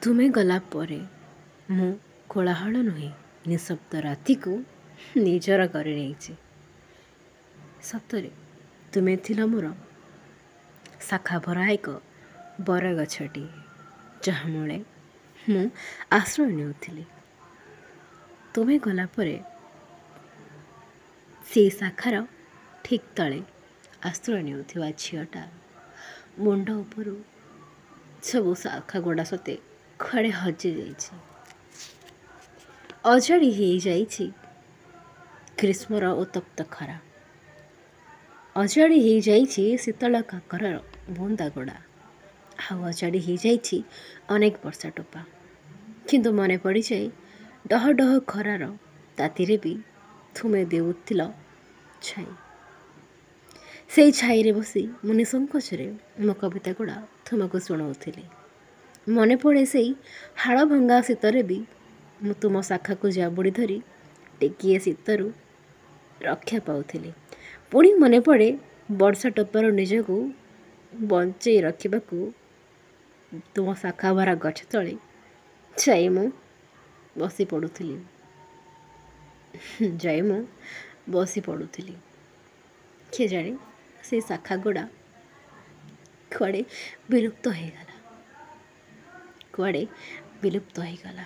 ତୁମେ ଗଲା ପରେ ମୁଁ କୋଳାହଳ ନୁହେଁ, ନିଶବ୍ଦ ରାତିକୁ ନିଜର କରିନେଇଛି। ସତରେ ତୁମେ ଥିଲ ମୋର ଶାଖା ଭରା ଏକ ବରଗଛଟିଏ, ଯାହା ମୂଳେ ମୁଁ ଆଶ୍ରୟ ନେଉଥିଲି। ତୁମେ ଗଲା ପରେ ସେଇ ଶାଖାର ଠିକ୍ ତଳେ ଆଶ୍ରୟ ନେଉଥିବା ଝିଅଟା ମୁଣ୍ଡ ଉପରୁ ସବୁ ଶାଖା ଗୁଡ଼ା ସତେ କୁଆଡ଼େ ହଜିଯାଇଛି। ଅଜାଡ଼ି ହେଇଯାଇଛି ଗ୍ରୀଷ୍ମର ଉତ୍ତପ୍ତ ଖରା, ଅଜାଡ଼ି ହେଇଯାଇଛି ଶୀତଳ କାକରର ବୁନ୍ଦା ଗୁଡ଼ା, ଆଉ ଅଜାଡ଼ି ହେଇଯାଇଛି ଅନେକ ବର୍ଷା ଟୋପା। କିନ୍ତୁ ମନେ ପଡ଼ିଯାଏ ଡହ ଡହ ଖରାର ତାତିରେ ବି ତୁମେ ଦେଉଥିଲ ଛାଇ। ସେଇ ଛାଇରେ ବସି ମୁଁ ନିଃସଙ୍କୋଚରେ ମୋ କବିତା ଗୁଡ଼ା ତୁମକୁ ଶୁଣାଉଥିଲି। ମନେ ପଡ଼େ ସେଇ ହାଡ଼ ଭଙ୍ଗା ଶୀତରେ ବି ମୁଁ ତୁମ ଶାଖାକୁ ଜାବୁଡ଼ି ଧରି ଟିକିଏ ଶୀତରୁ ରକ୍ଷା ପାଉଥିଲି। ପୁଣି ମନେ ପଡ଼େ ବର୍ଷା ଟୋପାରୁ ନିଜକୁ ବଞ୍ଚେଇ ରଖିବାକୁ ତୁମ ଶାଖା ଭରା ଗଛ ତଳେ ଯାଇ ମୁଁ ବସି ପଡ଼ୁଥିଲି, ଯାଇ ମୁଁ ବସି ପଡ଼ୁଥିଲି। କିଏ ଜାଣେ ସେ ଶାଖା ଗୁଡ଼ା କୁଆଡ଼େ ବିଲୁପ୍ତ ହେଇଗଲା, କୁଆଡ଼େ ବିଲୁପ୍ତ ହେଇଗଲା।